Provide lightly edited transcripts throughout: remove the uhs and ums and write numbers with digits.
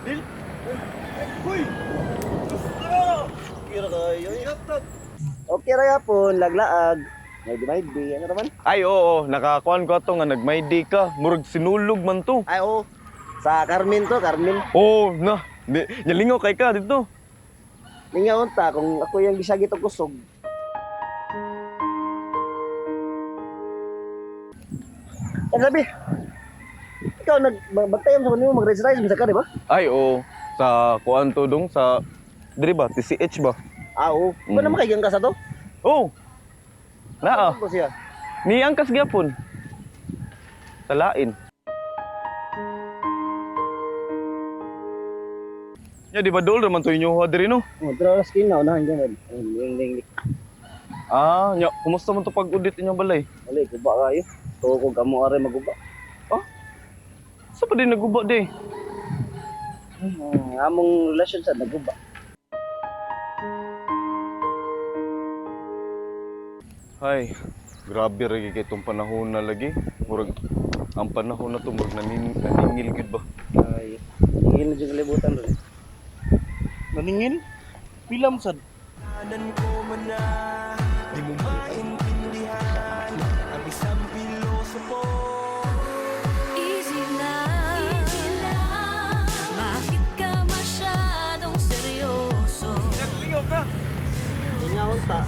Bill? Uy! Gusto! Kira kayo. Okay ra yapon, laglaag. May di, ano raman? Ay, oo, nakakuan ko ato nga nagmayday ka. Murag sinulog man to. Ay, oo. Sa Carmen to, Carmen. Oo, na. Di, nyalingaw kay ka dito. Lingaon ta kung ako yung gisagit og kusog. Ay, sabi. Ikaw nag magtayam sa kanimo mag rice rice ka, di ba? Ay, oo. Sa kuan to dong sa diri ba TCH ba? Ah, oo. Mm. Ba naman kay ka sa to? Oo. Naa. Ano ba siya? Ni angkas gyapon. Sa lain. Ya, di ba dol raman to inyo diri no? Oh, pero alas kina unahan dyan. Ling ling ling. Ah, nya, kumusta man to pag-audit inyong balay? Wala, guba kayo. Tuo ko kamo are maguba. Sa pa din naguba di? Among relasyon sa naguba. Ay, grabe ra gyud kay tong panahon na lagi. Murag ang panahon na to murag naningil gyud ba. Ay, hingil na dyan kalibutan ron. Naningil? Pila mo sad? Easy lang. Bakit ka masyadong seryoso? Naglingaw ka! Lingaon ta.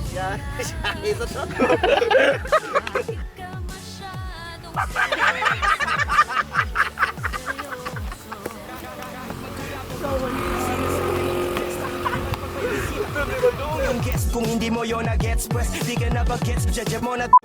Siya, siya, ito to. Bakit ka masyadong seryoso? Yung guess kung hindi mo yon na-gets, pues di ka na bagets. Judge mo na.